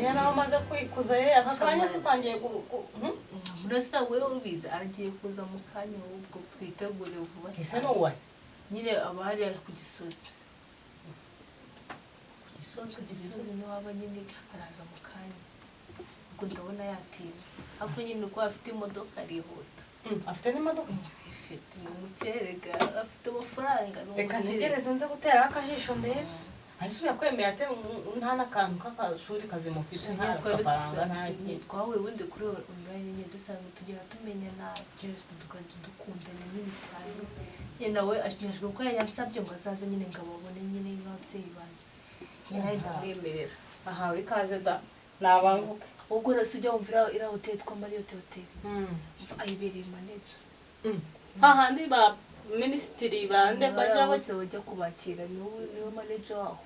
Kanya nawe umaze kwikuza ye, aka kanya se utangiye hmm? Murasi ntabwo wowe ubizi, aragiye kuza mu kanya, ahubwo twitegure vuba Ese cyane. ni uwahe? Nyine aba hariya ku Gisozi. Ku Gisozi? Ku Gisozi niho aba nyine, araza mu kanya. Ubwo ndabona yatinze, ariko nyine uko afite imodoka arihuta. Afite n'imodoka? Ifite, ni umukerega, afite amafaranga, ni Reka umukire. ntegereze nze guteraho akajisho ndebe. Ariko uyakwemeye ate nta n'akantu k'akashuri kazima ufite, nta gafaranga, nta kintu? Twahuye ubundi kuri online nyine, dusanga tugera tumenyana byose, tukajya dukundana nyine cyane. Nyine nawe ashobora kuba yansabye ngo azaze nyine ngo ababone nyine nk'ababyeyi banjye nyine, nawe ndamwemerera. Ahawe ikaze da, nabanguke. Ubwo rero ujya wumva iriya hoteli yitwa Marriott Hotel, ayibereye manager. Hahandi ba minisitiri bande bajya Bariya bose bajya kubakira, niwe manager waho.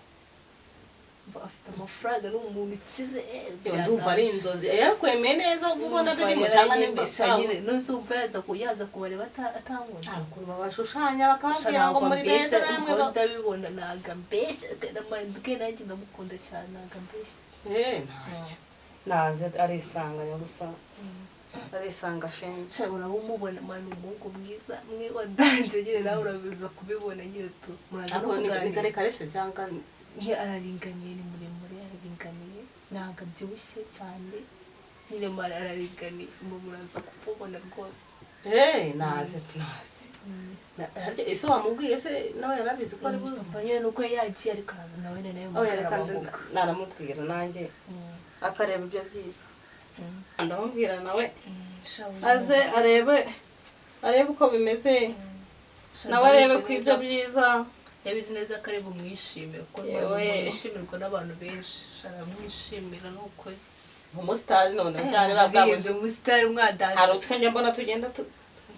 Afite amafaranga, ni umuntu ukize. Ndumva ari inzozi. Yarakwemeye neza ubwo ubona birimo cyangwa nimba None se wumva yaza kubareba atankunda? Hari ukuntu babashushanya bakababwira ngo muri beza namwe. Ndabibona, ntabwo ambeshya bwe, nanjye ndamukunda cyane, ntabwo ambeshya. Ntacyo, naze arisanga nyabusa, arisanga shenge. Sha, uraba umubona man, umuhungu mwiza mwe wa danger nyine, nawe urabiza kubibona nyine tu, muraza no Ariko ni kuganira. karekare se cyangwa? Nke araringaniye, ni muremure, araringaniye, ntabwo abyibushye cyane nyine man, araringaniye, muraza kumubona rwose. Naze, naze. Harya ese wamubwiye se nawe yarabizi ko ari buze? Papa nyine nuko yagiye, ariko araza nawe nawe. Oh, reka nze. Mugarababuka. Naramubwira nanjye akareba ibyo byiza. Ndamubwira nawe aze arebe uko bimeze, nawe arebe ko ibyo byiza. Yabizi neza ko ari bumwishimire kuko ni Yewe. umuntu wishimirwa n'abantu benshi, aramwishimira ni ukuri. Umusitari none cyane babwabonze. Birenze umusitari mwadanje. Hari utwo njya mbona tugenda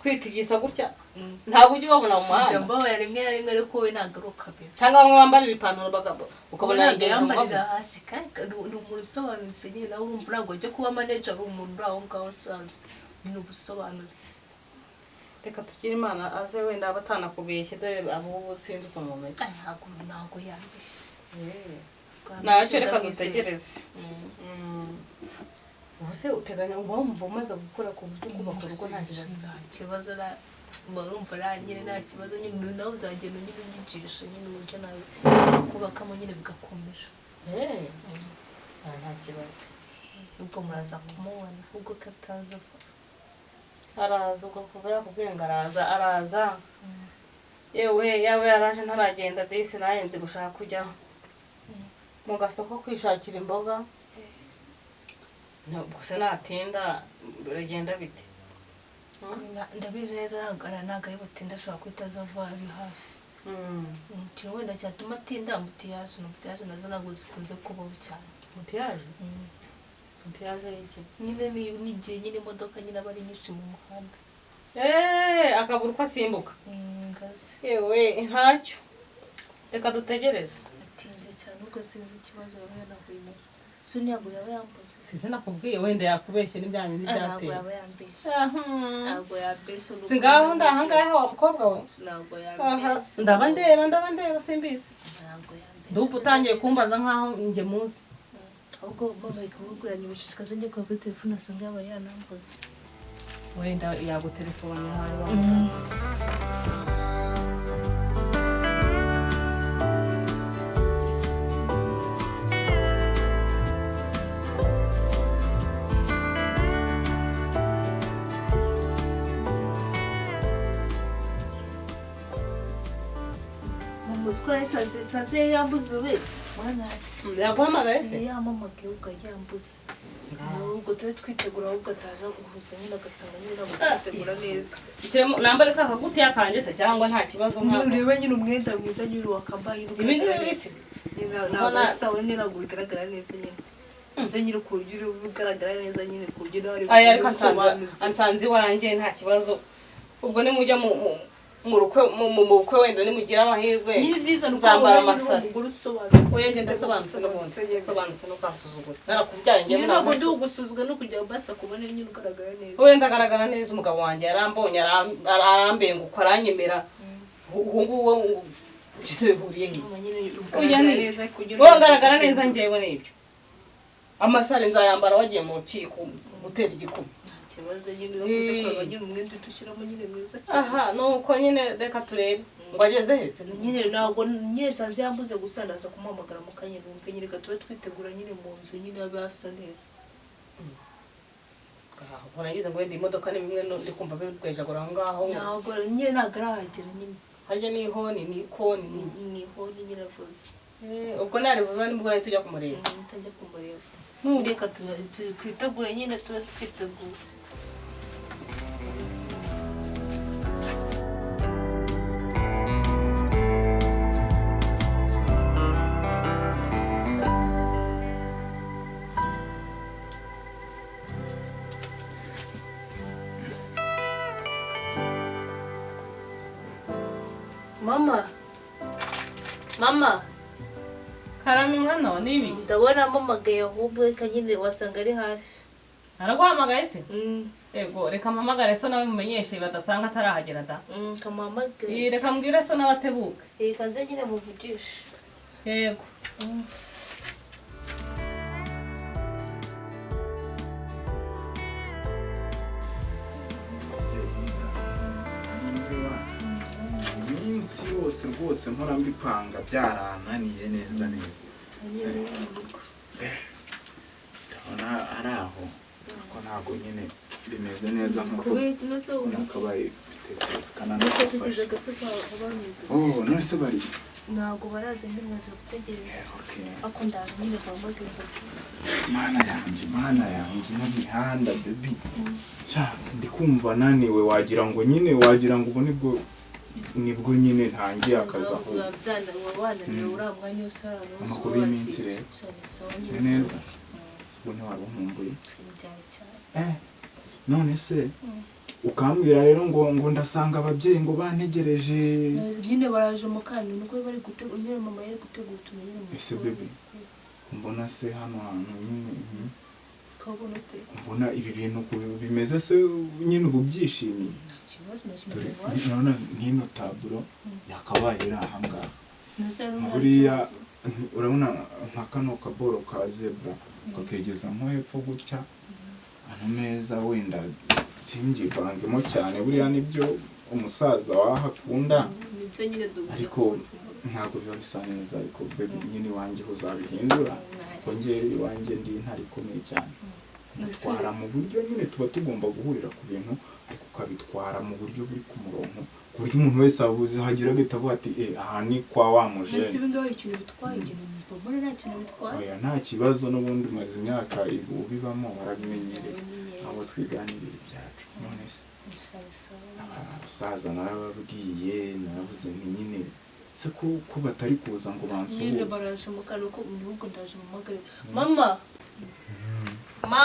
kwitigisa gutya, ntabwo ujya ubabona mu Njya muhanda? mbabaye rimwe na rimwe, ariko we ntabwo ari uko ameze. Cyangwa bamwe bambarira ipantaro bagabo ukabona ntabwo yagejeje mu mavi. yambarira hasi, kandi ni umuntu usobanutse nyine. Nawe urumva ntabwo ujya kuba manager ari umuntu uri aho ngaho usanzwe nyine, uba usobanutse. Reka tugire Imana aze, wenda aba atanakubeshye, dore abo ubu sinzi ukuntu bameze. Ay, ntabwo yambeshye. Ntacyo, reka dutegereze. Ubu se uteganya, uba wumva umaze gukura ku buryo kubaka urugo nta kibazo? Nta kibazo, mba numva nyine nta kibazo nyine, nawe uzagenda nyine unyigisha nyine uburyo nawe kubakamo nyine bigakomera. Nta kibazo. Ubwo muraza kumubona ubwo kataza. Araza ubwo, kuva yakubwiye ngo araza, araza. Yewe, yaba yaraje ntaragenda disi, nanjye ndi gushaka kujya mu gasoko kwishakira imboga. Ntabwo se natinda biragenda bite? Ndabizi neza ntabwo ari butinde, ashobora guhita aza vuba, ari hafi. Ikintu wenda cyatuma atinda, embouteillage, embouteillage nazo ntabwo zikunze kubaho cyane. Embouteillage? Embouteillage y'iki? Nyine n'igihe nyine imodoka nyine aba ari nyinshi mu muhanda. Akabura uko asimbuka. Ngazi. Yewe, ntacyo, reka dutegereze. Atinze cyane, ubwo sinzi ikibazo yaba yanahuye nacyo, so ntabwo yaba yambuze. Sibyo nakubwiye, wenda yakubeshye n'ibya bindi Ntabwo byateye. yaba yambeshye, ntabwo yambeshye. Si ngaho ndahangaha wa mukobwa we. Ntabwo Aha, yambeshye. ndaba ndeba, ndaba ndeba, simbizi. Ntabwo yambeshye. Ndumva utangiye kumbaza nkaho njye muzi. Ahubwo mama ikamubwira nyibishishikaze njye kureba kuri telefone, asanga yaba yanambuze. Wenda yagutelefone hari. Mama, uzi ko nsanze yambuze we mwana ati Yaguhamagaye se? Yampamagaye ubwo yambuze nawe, ubwo tube twitegura, ahubwo ataza guhuza nyine agasanga nyine ntabwo twitegura neza. Ikiremo nambare ka kagutiya kanjye se cyangwa nta kibazo nk'ako? Urebe nyine umwenda mwiza nyine wakambaye nyine Ibi ngibi ugaragara bisi? neza. Nyine ntabwo ari sawa nyine, ntabwo bigaragara neza nyine, ndetse nyine ku buryo uri ugaragara neza nyine, ku buryo nawe Aya, ariko ansanze usobanutse. Ansanze iwanjye nta kibazo. Ubwo nimujya mu rukwe mu bukwe, wenda nimugira amahirwe Nyine ibyiza ni uko nzambara wabona nyine amasaro. umugore usobanutse. Oya, ngenda asobanutse n'ubundi, usobanutse no kwansuzugura narakubyaye njye. Nyine ntabwo ndi ugusuzugura, no kugira ngo basi akubone nyine ugaragara neza. Wenda agaragara neza, umugabo wanjye yarambonye, arambenguka, aranyemera. Ubu ngubu ese bihuriye he? Mama, nyine Oya, ugaragara neza kugira wowe ngaragara neza njyewe nibyo. Amasare nzayambara wagiye mu rukiko gutera igikumwe. Nta kibazo nyine urakoze kureba nyine umwenda udushyiramo nyine mwiza cyane. Aha nuko nyine reka turebe ngo ageze hese. Nyine ntabwo nyine sanze yambuze gusa ndaza kumuhamagara mu kanya numve nyine reka tube twitegura nyine mu nzu nyine abe hasa neza. Aho nagize ngo wenda imodoka ni bimwe ndi kumva bigwejagura aho ngaho. Ntabwo nyine ntabwo arahagera nyine. Harya ni ihoni ni ikoni ni iki? Ni ihoni nyine avuze. Ubwo narivuze nibwo nahita ujya kumureba. Ntajya kumureba. Reka twitegure nyine tube twiteguye. Mama, mama, Karame mwana wa ni ibiki? Ndabona mpamagaye ahubwo reka nyine wasanga ari hafi. Araguhamagaye se? Ego reka mpamagare so nawe mumenyeshe badasanga atarahagera da. Kamuhamagare. Reka mbwire so nawe atebuke. Reka nze nyine muvugishe. Yego. Iminsi yose rwose mpora mbipanga byarananiye neza neza. Ndabona ari aho ariko ntabwo nyine bimeze neza nkuko nakabaye bitekereza kananafasha. Oh, none se bari? Ntabwo baraza nyine baza gutegereza. Ako ndaza nyine bahamagara. Mana yanjye ino mihanda baby. Sha ndi kumva naniwe wagira ngo nyine wagira ngo ubu nibwo nyine ntangiye akazi aho. Amakuru y'iminsi rero si neza. Ubwo ntiwaba unkumbuye. None se ukambwira rero ngo ndasanga ababyeyi ngo bantegereje. Nyine baraje mu kanya niko bari gutegura nyine mama yari gutegura utuntu nyine. Ese baby mbona se hano hantu nyine kabona ute? Mbona ibi bintu bimeze se nyine ubu byishimiye. None nk'ino taburo yakabaye iri aha ngaha. Buriya urabona nka kano kaboro ka zebra kakegeza nko hepfo gutya ano meza wenda simbyivangemo cyane buriya nibyo umusaza wahakunda ariko ntabwo biba bisa neza ariko baby nyine iwanjye uzabihindura kongera iwanjye ndi intare ikomeye cyane. Bitwara mu buryo nyine tuba tugomba guhurira ku bintu ariko ukabitwara mu buryo buri ku murongo ku buryo umuntu wese abuze hagira agahita avuga ati aha ni kwa wa mujene. Ese ibi ngibi ikintu bitwaye mbona nta kintu bitwaye. Oya nta kibazo n'ubundi umaze imyaka ubibamo warabimenyereye abo twiganirira ibyacu. None se abasaza narababwiye naravuze nti nyine se ko batari kuza ngo bansuhuze. Nyine baraje mu kanwa ko mu rugo ndaje mu magare. Mama. Ma.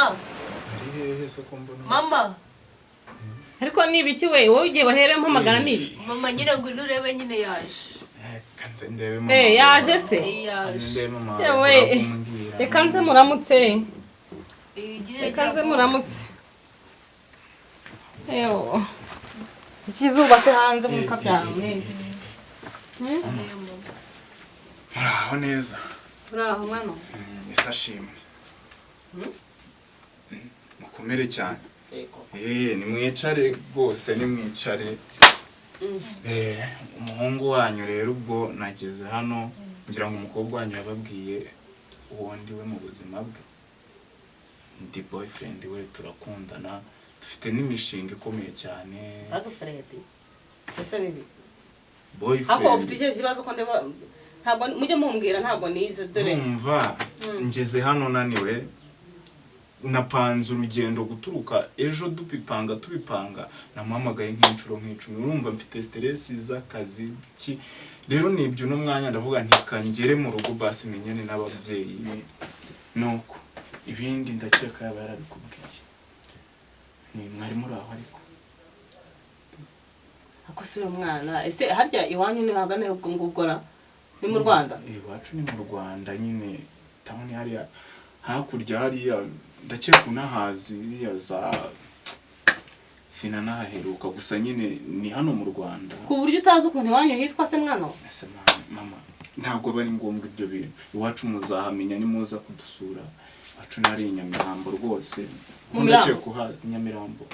Ari hehe se ko mbona? Mama. Ariko ni ibiki we wowe ugiye bahere mpamagara ni ibiki? Mama nyine ngo urebe nyine yaje. Kanze ndebe mama. Yaje se? Yaje. Yewe. Reka nze muramutse. Reka nze muramutse. Ewo. Ikizuba se hanze mu kabyamwe. Muraho neza. Muraho mwana. Ese ashimwe. Mukomere cyane. Nimwicare rwose nimwicare. Umuhungu wanyu rero ubwo nageze hano ngira ngo umukobwa wanyu yababwiye uwo ndi we mu buzima bwe. Ndi boyfriend we turakundana dufite n'imishinga ikomeye cyane. Boyfriend. Ese ni boyfriend. Ako ufite icyo kibazo ko ndeba ntabwo mujye mumbwira ntabwo nize dore. Numva ngeze hano naniwe napanze urugendo guturuka ejo dupipanga tubipanga namuhamagaye nk'inshuro nk'icumi urumva mfite stress z'akazi ki rero nibyo no mwanya ndavuga nti kangere mu rugo basi menyane n'ababyeyi nuko ibindi ndakeka yaba yarabikubwiye ni mwari muri aho ariko ako si umwana ese harya iwanyu ni hagana ubwo ngubwora ni mu Rwanda? Iwacu ni mu Rwanda nyine town hariya hakurya hariya ndakeka unahazi iriya za sinanahaheruka gusa nyine ni hano mu Rwanda. Ku buryo utazi ukuntu iwanyu hitwa se mwana? Ese mama Ntabwo aba ari ngombwa ibyo bintu. Iwacu muzahamenya nimuza kudusura. Iwacu nari i Nyamirambo rwose. Mu Ndakeka Mirambo? kuhazi Nyamirambo.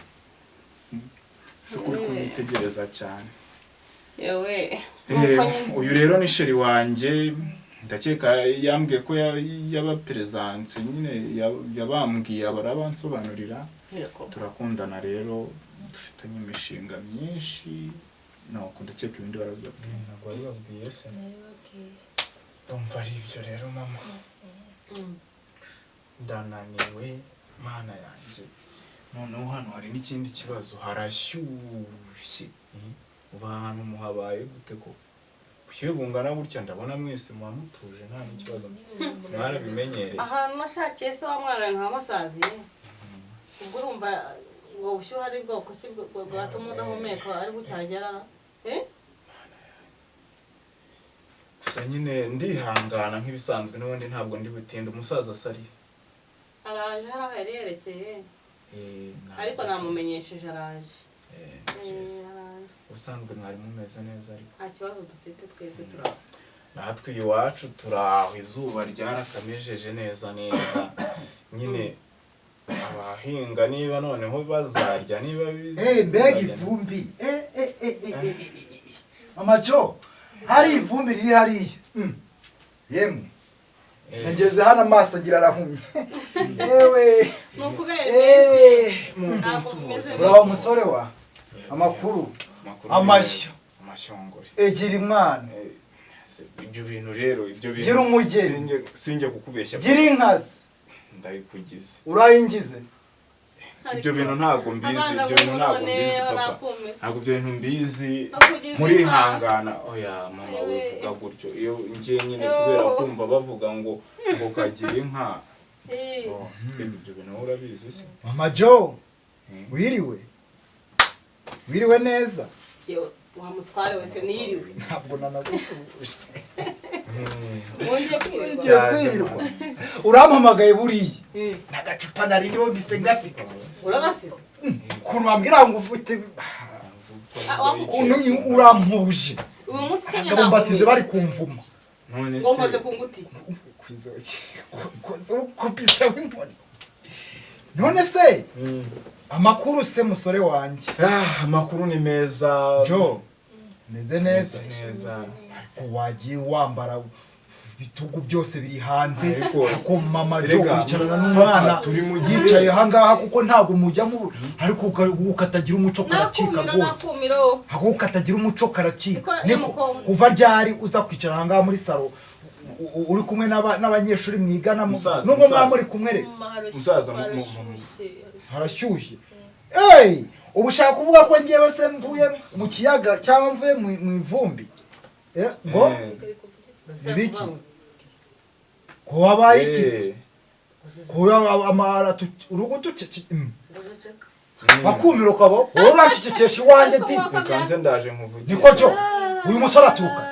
Si kuri kumwitegereza cyane. Yewe. Uyu rero ni chéri wanjye, ndakeka yambwiye ko yabaperezanse nyine, yabambwiye barabansobanurira. Turakundana rero, dufitanye imishinga myinshi, nuko ndakeka ibindi barabibabwiye. Ntabwo wabibabwiye se? Nabibabwiye. Ndumva ari ibyo rero mama. Ndananiwe, mana yanjye. Noneho hano hari n'ikindi kibazo, harashyushye. Ubu ahantu muhabaye gute ko ubushyuhe bungana gutya? Ndabona mwese muba mutuje, nta n'ikibazo, mwarabimenyereye. Ahantu nashakiye se wa mwana we, nka masaziye. Ubwo urumva ubwo bushyuhe ari bwoko ki bwatuma udahumeka ari bucyagera, eh? Gusa nyine ndihangana nk'ibisanzwe, n'ubundi ntabwo ndi butinde. Umusaza asari? Araje, hari aho yari yerekeye, ariko namumenyesheje, araje. Ni byiza. Araje. Ubusanzwe mwari mumeze neza ariko? Nta kibazo dufite twebwe, turaho. Natwe iwacu turaho, izuba ryarakamejeje neza neza nyine. Abahinga niba noneho bazarya niba Eh, mbega bizagenda. ivumbi! Eh, eh, eh, eh, eh, eh, eh. Mama Jo, hari ivumbi riri hariya. Yemwe, nageze hano amaso ngira arahumye, yewe. Ni ukubera iminsi. Ntabwo Ntabwo bimeze. Uraho musore wa amakuru? Amakuru? Amashyo. Amashyongore. Egira imwana. Ibyo bintu rero, ibyo bintu Gira umugeni. Sinjye kukubeshya. Gira inkazi. Ndayikugize. Urayingize. Ibyo bintu ntabwo mbizi. Abana Ibyo bintu b'ubu ntabwo none mbizi, papa. barakumira. Ntabwo ibyo bintu mbizi. Bakugize. Murihangana. Oya mama, Ewe. wivuga gutyo. Iyo ngiye nyine Yo. kubera kumva bavuga ngo kagira inka. Eh. Oh, ibyo bintu wowe urabizi se? Mama Jo, wiriwe, wiriwe neza? Yewe, wa mutware wese, niriwe. Ntabwo nanagusuhuje. Wongeye kwirirwa. Ugiye kwirirwa, urampamagaye buriya n'agacupa nari ndiho mpise ngasiga. Uragasize? Ukuntu wambwira ngo ufite Ah, ukuntu urampuje. Uyu munsi se? Abagabo mbasize bari kumvuma. None Ngo nkoze se ku nguti. Kupisa w'inkoni. None se amakuru se, musore wanjye? Ah, amakuru ni meza. Jo, meze neza? Meze neza. Ariko wagiye wambara, ibitugu byose biri hanze. Ariko- Ariko mama Jo, Erega, wicarana n'umwana papa, turi mu gihe- yicaye ahangaha, kuko ntabwo mujya mu, ariko ukatagira umuco karacika Nakumiro. rwose. Nakumiro. Ako ukatagira umuco karacika. Niko- Niko niko- kuva ryari uza kwicara ahangaha muri salo uri kumwe n'abanyeshuri mwigana Musaza, nubwo mwaba musaza. muri kumwe reka? Musaza, Harashyushye. Harashyushye. Ey, ubu ushaka kuvuga ko ngewe se mvuye mu kiyaga cyangwa mvuye mu ivumbi? Ngo ibiki? Ko wabaye iki se? Ko urugo ducece akumiro kabo, wowe urancecekesha iwanjye di. Reka nze, ndaje nkuvugire. Niko cyo uyu musore aturuka,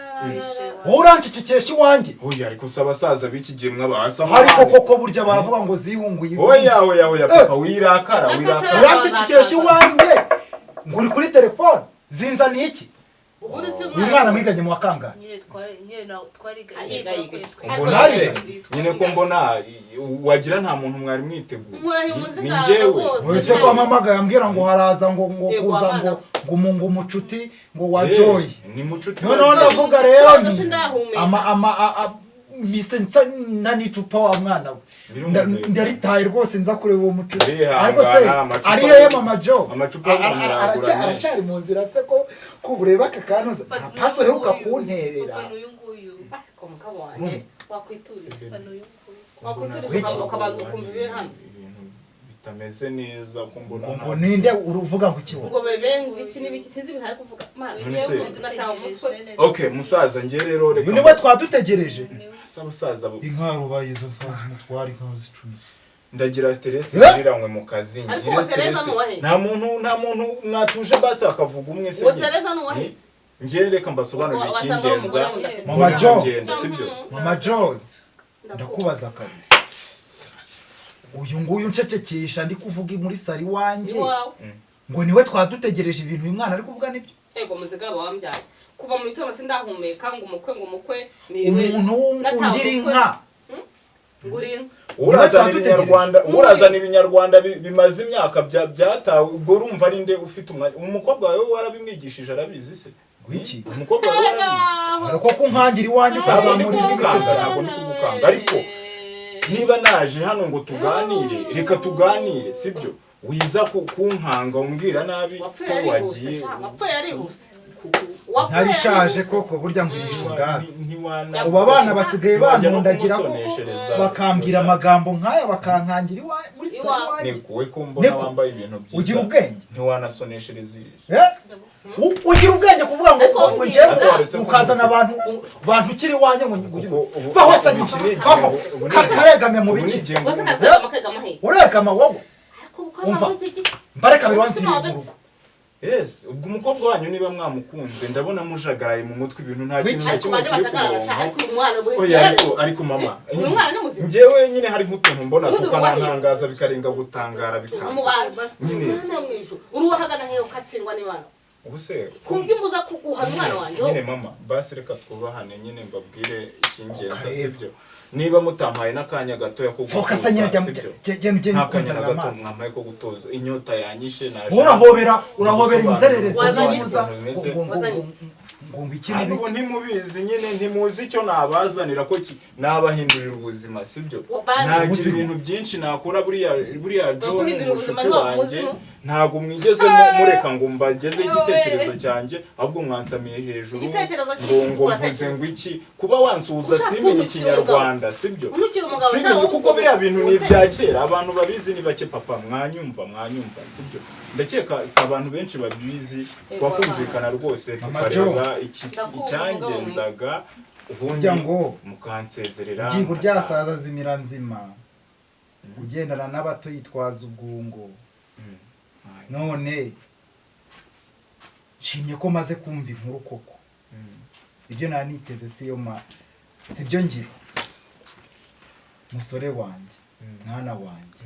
wowe urancecekesha iwanjye. Oya, ariko se abasaza b'iki gihe mwabasa? Ariko koko burya baravuga ngo zihunguye ivumbi. Oya, oya, oya, papa, wirakara, wirakara. Urancecekesha iwanjye ngo uri kuri telefone, zinzaniye iki? Ubundi se Uyu mwana mwiganye mu wa kangahe? Nyine twari, nyine na twariganye. Yiga, yiga. Mbona se Nariganye. nyine ko mbona wagira nta muntu mwari mwiteguye. Nkurahiye umuziga. Ni njyewe. Rwose. Wese ko ampamagaye ambwira ngo haraza ngo Yego, kuza abana. ngo umucuti ngo wa Joy. Ni mucuti. Noneho wa Joy. ndavuga rero Ntabwo nti sindahumeka. ama mise nsa nta n'icupa wa mwana we. Birumvikana. Ndaritaye rwose, nza kureba uwo mucuti. Urihangana, Ariko se ari hehe mama Jo? Amacupa y'umuntu yagura menshi. Aracyari mu nzira se ko ureba aka kantu nta paso uheruka kunterera? Papa n'uyu nguyu. Ariko mugabo wanjye, wakwiturira. Papa n'uyu nguyu. Wakwiturira. Wiki. Ukabanza ukumva ibiri hano. Ibintu bitameze neza ko mbona Ngo ninde uruvuga ngo iki wowe? Ngo bebe, ngo ibiki n'ibiki, sinzi ibintu ari kuvuga. Mana, None ngewe nataha umutwe. Okay musaza, njye rero reka Uyu niwe twadutegereje. Asa abasaza Inka rubayiza nsanze umutware, inka zicumitse. Ndagira stress Eh? niranywe mu kazi. Ariko Ngira uwo Tereza stress. ni uwahe? Nta muntu mwatuje basi akavuga umwe se Uwo nyine? Tereza ni uwahe? Njye reka mbasobanurire Wasanga ari icy'ingenza. umugore wundi afite. Mama Mbona Jo. ngenda, sibyo? Mama Jose, ndakubaza kabiri, uyu nguyu ncecekesha ndi kuvuga muri sari iwanjye Iwawe. ngo niwe twadutegereje, ibintu uyu mwana ari kuvuga nibyo? Ego muzigaba wambyaye. Kuva mu gitondo sindahumeka, ngo umukwe, ngo umukwe ni Umuntu ungira inka. Ngo uri inka. Urazana Niba ibinyarwanda, urazana ibinyarwanda bimaze imyaka byatawe. Ubwo urumva ari nde ufite umwanya? Umukobwa wawe warabimwigishije, arabizi se? Wiki? Umukobwa wawe warabizi? Ariko ko nkangira iwanjye Ntabwo ndi ukazamura ijwi. kugukanga, ntabwo ndi kugukanga, ariko niba naje hano ngo tuganire, reka tuganire, sibyo? Wiza kunkanga umbwira nabi. Wapfuye So yarihuse. wagiye Sha, wapfuye yarihuse. Wapfuye Ntabishaje yarihuse. koko, burya ngurisha ubwatsi. Ntiwana Ubu abana basigaye ntiwajya no bantundagira koko, kumusoneshereza. bakambwira amagambo nk'aya, bakankangira iwa muri salo Iwawe. iwanjye. Niko we ko mbona Niko. wambaye ibintu byiza. Ugira ubwenge. Ntiwanasoneshereza. Eh? Ugira ubwenge kuvuga ngo Ariko ngo mbwira. njyewe Ase waretse ukazana abantu bantu ukiri iwanjye ngo Kuko vaho se. ubu iki ni Vaho. igihe ubu ni Karegamye mu ubu ni biki? igihe Wese ngo- nakegama kegama he? Uregama wowe. Ariko ubu Umva. kwa iki? Mbareka biri wamfiriye mu rugo. Yes, ubwo umukobwa wanyu niba mwamukunze, ndabona mujagaraye mu mutwe, ibintu nta kintu na Ariko kimwe bande kiri ku bashagara sha, murongo. ariko uyu mwana we Oya, ariko mama, Uyu mwana ni muzima. njyewe nyine hari nk'utuntu mbona Ubundi tukanantangaza, bikarenga gutangara, bikaza Nyine. Mwana mu ijuru, uri uwahagana hehe ukatsindwa n'Imana? Ubu se Ku buryo umuza kuguhana umwana wanjye nyine wowe? mama, basi reka twubahane nyine, mbabwire icy'ingenzi, Kareba. sibyo? Niba mutampaye n'akanya gatoya ko Sohoka se nyine, jya sibyo? genda ugende Nta kanya na kunzanira gato amazi. mwampaye ko gutoza, inyota yanyishe, naje Urahobera, urahobera Gusobanura inzererezi. Wazanye Ntuza ukuntu bimeze. ngo Wazanye. ngo iki Hano ubu n'ibiki. ntimubizi nyine, ntimuzi icyo nabazanira ko nabahindurira ubuzima, sibyo? Bandi. Nagira Ubuzima. ibintu byinshi nakora. Buriya John Baguhindurira ubuzima, mushuti ntiwamuzi wanjye, no? ntabwo mwigeze mureka ngo mbageze igitekerezo cyanjye, ahubwo mwansamiye hejuru Igitekerezo ngo cyiza ngo mvuze uratekereza. ngo iki, kuba wansuhuza Ushaka simenye kuntukira ikinyarwanda, sibyo? Untukira umugabo, Simenye ushaka kuko biriya bintu ni utekereza. ibya kera, abantu babizi ni bake. Papa, mwanyumva, mwanyumva, sibyo? Ndakeka si abantu benshi babizi. Yego, Twakumvikana rwose Mama tukareba Ndakumva, icyangenzaga, ubundi Burya ngo mukansezerera. Ingingo ryasaza zimira nzima, ugendana n'abato yitwaza ubwungo. None nshimye ko maze kumva inkuru koko. Ibyo nari niteze siyo ma sibyo ngiro. Musore wanjye, mwana wanjye,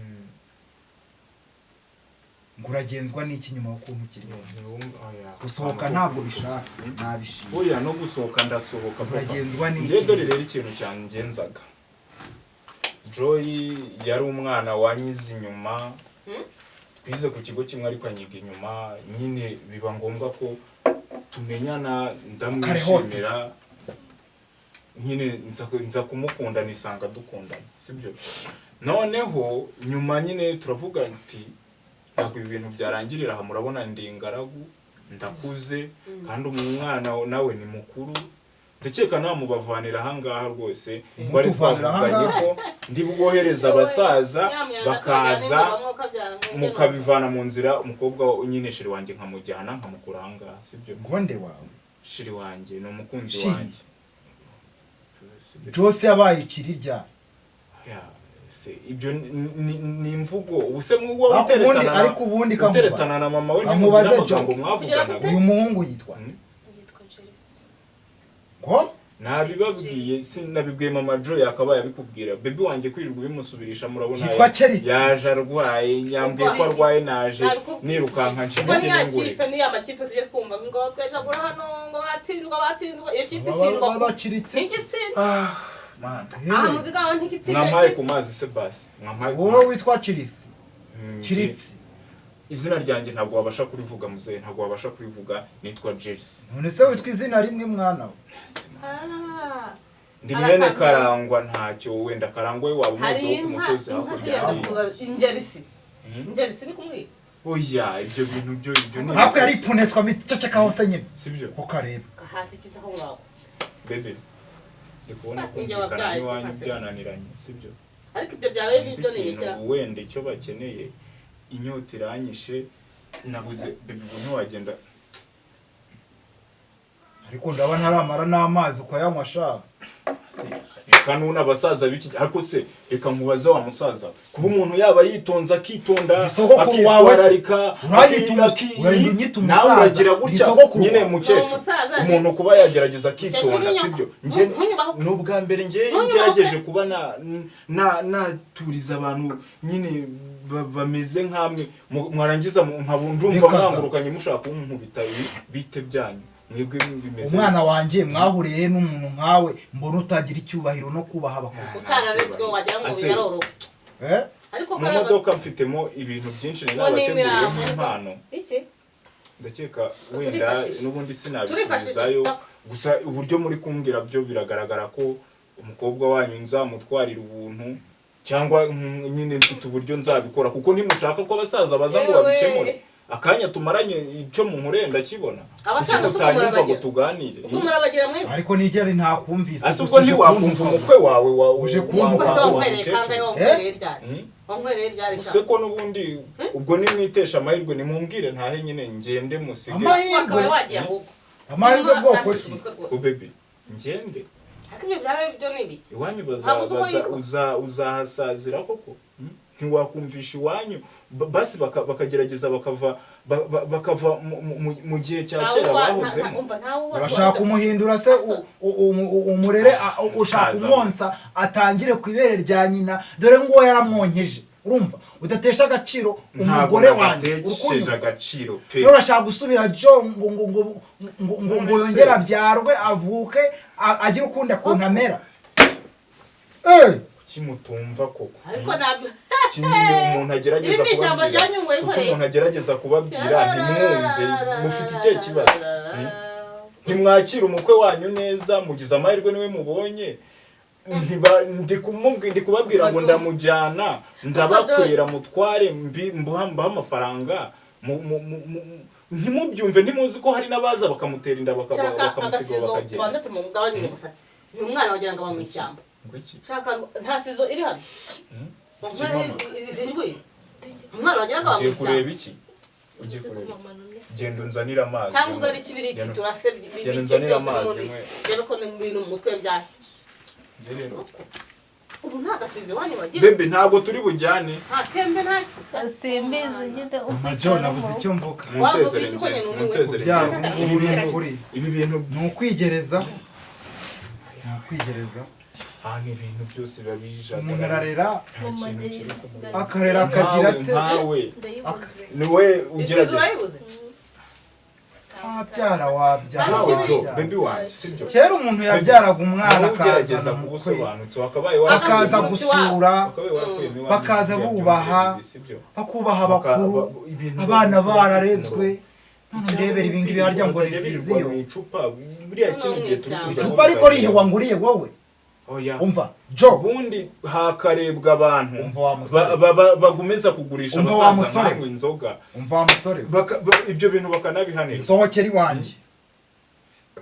ngo uragenzwa n'iki nyuma yo kuntukira iwanjye? Gusohoka ntabwo bishaka, nabishima. Oya, no gusohoka ndasohoka, papa. Uragenzwa n'iki? Njye dore rero ikintu cyangenzaga, Joy yari umwana wanyize inyuma. Twize ku kigo kimwe, ariko anyiga inyuma nyine, biba ngombwa ko tumenyana, Kare hose. ndamwishimira nyine, nza kumukunda, nisanga dukundana, sibyo? Noneho nyuma nyine turavuga ati ntabwo ibi bintu byarangirira aha, murabona ndi ingaragu, ndakuze, kandi umwana nawe ni mukuru, ndakeka namubavanira ahangaha rwose. Twari Mutuvanira twavuganye ahangaha? ko ndi bwohereza abasaza bakaza mukabivana mu nzira, umukobwa nyine chéri wanjye nkamujyana nkamukura ahangaha, sibyo? Ngonde wawe? Chéri wanjye ni umukunzi Chéri. wanjye. Sibyo? Jose yabaye ikiri rya Ya, se ibyo ni imvugo ubuse wowe Ariko ubundi uteretana ariko ubundi kamubaza. uteretana na mama we Amubaze ntimugira amagambo Joe. mwavuganaga? Uyu muhungu yitwa Yitwa Jerisi. Ngo? Nabibabwiye, sinabibwiye mama Joe, yakabaye abikubwira. Baby wanjye kwirirwa ubimusubirisha, murabona Yitwa Chelsea. yaje arwaye, yambwiye ko arwaye, naje nirukanka Ubwo ni ya nshimike ngure. kipe, ni ya makipe tujye twumva ngo babwejagura hano, ngo batsindwa, batsindwa, iyo kipe itsindwa Babaciritse. ntigitsinda. Ah, man. Aha muzika wawe ntigitsinda. Mwampaye ku mazi se basi, mwampaye ku Wowe mazi. witwa Chirisi? Chiritsi? Izina ryanjye ntabwo wabasha kurivuga, muzehe, ntabwo wabasha kurivuga, nitwa Jersey. None se witwa izina rimwe, mwana we? Ah, Ndi mwene Karangwa, ntacyo wenda Karangwa we waba hari umuzi wo ku inka musozi inka hakurya ziriya hariya. kuza ingerisi ingerisi ni kumwiba. Oya, ibyo bintu byo ibyo ni Ariko yari ipuneswa miceceka hose nyine. Sibyo? Ko kareba. Hasi ikiza aho ngaho. Bebe, ndi kubona Ninjye kumvikana wabyaye, n'iwanyu se. byananiranye, sibyo? Ariko ibyo byabaye Sinzi bibyo ni ikintu ibikira. wenda icyo bakeneye, inyota iranyishe, nabuze. Bebe, ubu ntiwagenda. Ariko ndaba ntaramara n'amazi ukayanywa sha. Se, reka nuna abasaza b'iki, ariko se reka nkubaze wa musaza, kuba umuntu yaba yitonze, akitonda, Ni sogokuru wawe se? akitwararika, Uranyita unyita nawe umusaza. uragira Ni gutya sogokuru nyine wawe. mukecuru. Ni umusaza, Umuntu kuba yagerageza akitonda, Mukecuru sibyo? nyoko. Njye Ntunyubahuke. ni ubwa mbere njye Ntunyubahuke. ngerageje kuba na naturiza abantu nyine bameze nkamwe, mwarangiza nkaba ndumva Reka da. mwangurukanye mushaka kunkubita. Ibi bite byanyu? Mwebwe bimeze Umwana wanjye mwahuriye n'umuntu nkawe mbona utagira icyubahiro no kubaha abakuru. Utararezwe wagira ngo Ase- biraroroka. Eh? Ariko Mu modoka mfitemo ibintu byinshi nari Ngo ni nabateguriye imirambo. nk'impano. Iki? Ndakeka wenda Turifashisha. n'ubundi Turifashisha. sinabisubizayo. Gusa uburyo muri kumbwira byo biragaragara ko umukobwa wanyu nzamutwarira ubuntu, cyangwa nyine mfite uburyo nzabikora, kuko ntimushaka ko abasaza baza ngo Yewe. babikemure. Akanya tumaranye icyo munkoreye ndakibona. Abasaza Kuki si uko mutanyumva ngo murabagira? tuganire? Ubwo murabagira mwe. Ariko nigera ntakumvise. Ase ubwo Gusa uje ntiwakumva kuntuka umukwe gusa. wawe Uje kuntuka Ubwo se wa wankwereye kangahe, wankwereye ryari? Hmm? Wankwereye ryari sha? Se ko n'ubundi ubwo nimwitesha amahirwe, nimubwire ntahe nyine ngende musige. Amahirwe. Wakabaye wagiye ahubwo. Amahirwe bwoko ki? Ubebi ngende. Ariko ibyo byaba byo ni ibiki? Iwanyu Ntabwo uzi uko yitwa. uzahasazira koko. Ntiwakumvisha iwanyu basi bakagerageza bakava bakava mu gihe cya kera bahozemo. Urashaka kumuhindura se umurere, ushaka Musaza. umwonsa atangire ku ibere rya nyina, dore nguwo yaramwonkeje. Urumva udatesha agaciro Ntabwo umugore wanjye. nagatesheje Urukundo agaciro pe. rero urashaka gusubira jo ngo ngo ngo ngo ngo ngo None se. yongere abyarwe avuke agire ukundi akuntu amera. Eh! Kuki mutumva koko? Ariko nabyo Kuki nyine umuntu agerageza Iri ni ishyamba kubabwira, rya Nyungwe kuki yikoreye. umuntu agerageza kubabwira ntimwumve? Mufite ikihe kibazo? Ntimwakira umukwe wanyu neza, mugize amahirwe niwe mubonye. Ndi kubabwira ngo ndamujyana, ndabakwera mutware, mbaha amafaranga, ntimubyumve. Ntimuzi ko hari n'abaza bakamutera inda Shaka bakamusiga agasizo bakagenda. tubanze tumugabanyire umusatsi. Uyu mwana wagira ngo aba mu ishyamba. Ngo iki? Shaka nta sizo iri hano. Kivamo. Zijwi umwana wagira ngo aba mu Ugiye kureba ishyamba. iki? Ugiye kureba, genda unzanire amazi. Cyangwa uzane ikibiriti Genda- turase genda bishye unzanire byose amazi n'ubundi mwe. rebe ko n'ibintu mu mutwe byashye. Njye rero Ubu nta gasizo iwanyu bagira? Bebe, ntabwo turi bujyane. Nta kembe, nta kisa. Simbizi nyine. Mama Jo, nabuze icyo mvuga. Munsezere Wavuga iki ko njye, nyine umiwe? munsezere Kubyara njye. ubu ngubu Ibi ni bintu, ukuri. ibi bintu Ni ukwigerezaho, ni ukwigerezaho. Ah, ni ibintu byose biba bijagaraye. Umuntu ararera, Nta kintu kiri ku murongo. akarera akagira Nkawe, ate? nkawe Ndayibuze. ni we Isizo ugerageza. urayibuze? Ntabyara wabyara. Nkawe Jo, wabyara. baby wanjye, sibyo? Kera umuntu yabyaraga umwana Nawe ugerageza akazana kuba umukwe, usobanutse, wakabaye bakaza warakuyemo- gusura, wakabaye warakuyemo iwanyu bakaza biriya bubaha, byumvire, sibyo? bakubaha abakuru, Ibintu abana bakora bararezwe. ku None ndebera ibi ngibi harya ngo Bazajya birirwa reviziyo. mu icupa buriya kino gihe turi kujyamo. Icupa ariko rihe wanguriye wowe? Oya. Umva Jo. Ubundi hakarebwa abantu Umva wa musore. bagumeza kugurisha Umva wa abasaza musore. nkamwe inzoga. Umva wa musore we. Ibyo bintu bakanabihanirwa. Nsohokera iwanjye.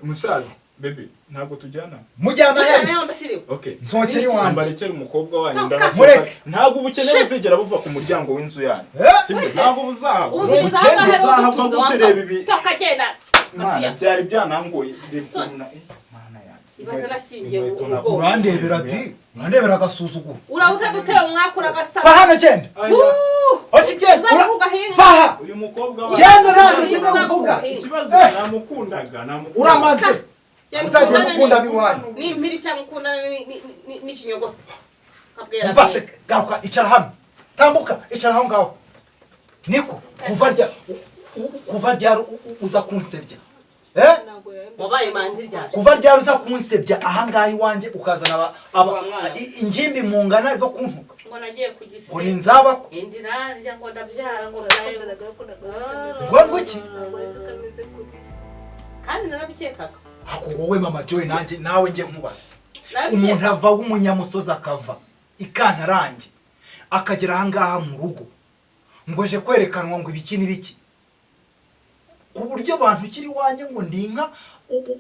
Musaza, baby, ntabwo tujyana. Mujyana Mujyana he? yawe ndasiriwe. Okay. Nsohokera iwanjye. Mbarekere umukobwa wanyu Toka. ndahasohoka. Mureke. Ntabwo ubukene buzigera buva ku muryango w'inzu yanyu. Eh? Sibyo? Ntabwo buzahava. Ubu Ubukene tugeze ahangaha rero buzahava dutunze gute? wambaye. Reba ibi. Tukagenda. Mana, Masiya. byari byanangoye. Reba Soni. ukuntu Mana yanjye. Ibaze nashyingiye Inkweto ubu ntabwo- bwoko. Urandebera ati urandebera agasuzuguro. Urabuze gutera umwaka uragasa. Va hano, genda. Aya, Oki, genda. Uzaza kugahinga. Vaha. uyu mukobwa wanyu- Genda, ntabwo Uzaza sinakuvuga. kugahinga. Ikibazo namukundaga, namukundaga. Uramaze. Genda Uzagenda ukundane ukunda ab'iwanyu. n'impiri cyangwa ukundane n'ikinyogote. Kabwera Umva se, garuka icara hano, tambuka icara aho ngaho. Niko kuva rya kuva ryari uza kunsebya? Eh? Wabaye manzi ryari? Kuva ryari uza kunsebya ahangaha iwanjye, ukazana Wa mwana. ingimbi mungana zo kuntuka Ngo nagiye ku gise. ngo ni nzabako? Indi irarya ngo ndabyara ngo ndaye. Ngo ngo iki? Kandi narabikekaga. Ako wowe Mama Joy, nanjye nawe njye nkubaza. Umuntu Narabikekaga. ava w'umunyamusozi akava ikantarange akagera ahangaha mu rugo ngo aje kwerekanwa ngo ibiki n'ibiki, ku buryo abantu ukiri iwanjye ngo ndi inka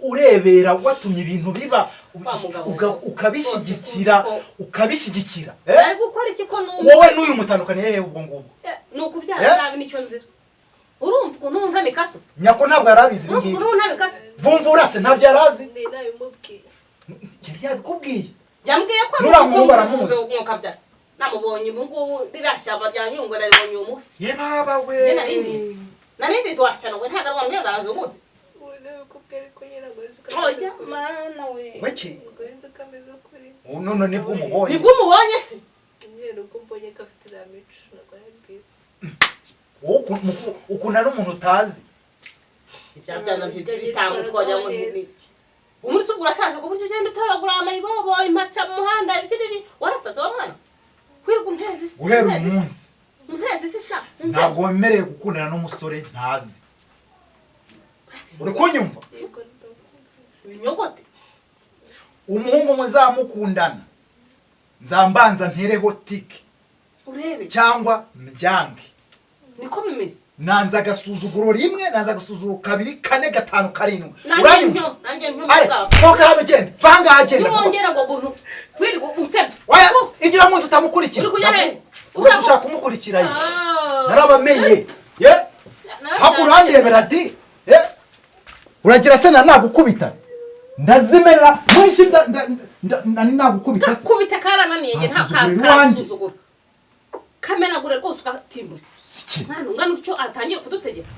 urebera watumye ibintu biba Wa mugabo. ukabishyigikira, Rwose ukabishyigikira. Ari gukora iki ko numva? Wowe n'uyu mutandukaniye hehe ubwo ngubwo? Ni ukubyara Eh? nabi nicyo nzira. Urumva ukuntu untamika so? Nyako ntabwo yari abizi ibi Urumva ngibi. ukuntu untamika so? Vumvura se ntabyo yari azi? Yari yabikubwiye? Yambwiye ko Nuriya muhungu aramuzi. Umwuka namubonye ubu ngubu, ririya shyamba rya Nyungwe naribonye uyu munsi. Ye baba we! Njye nari mbizi. Nari mbizi washyano we, ntabwo ari wambwiye ngo araza uyu munsi. Oya mana we. Weki none nibwo umubonye? Nibwo umubonye se? Wowe ukuntu ari umuntu utazi. Ibya byana by'ibitamu twajya ngo ni umunsi ubwo urashaje ku buryo ugenda utoragura amayibobo impaca mu muhanda ibiki n'ibi, warasaze wa mwana, wirirwa unteza isi. Guhera Unteza uyu isi. munsi, Unteza isi sha. ntabwo wemerewe gukundana n'umusore ntazi. Uri kunyumva? Yego. Ibinyogote. Umuhungu muzamukundana nzambanza ntereho tike Urebe. cyangwa mbyange. Niko bimeze. Nanze agasuzuguro rimwe, nanze agasuzuguro kabiri, kane, gatanu, karindwi. Nanjye Uranyumva? ntyo, nanjye ntyo. Are Mugabo. Sohoka hano, genda, va ahangaha, genda vuba. Niwongera ngo buntu wirirwa unsebya. Oya, injira mu nzu utamukurikira. Uri kujya he? Uri Ushaka- gushaka kumukurikira ye? Ah. Narabamenye ye. Hakurya urandebera ati ye, uragira se na nagukubita ndazimerera mwinshi nani nagukubita se? Gakubita karananiye nge nta Asuzugura iwanjye. Kansuzugura kamenagura rwose ugatimbura. Siki. Mwana ungana utyo atangiye kudutegeka.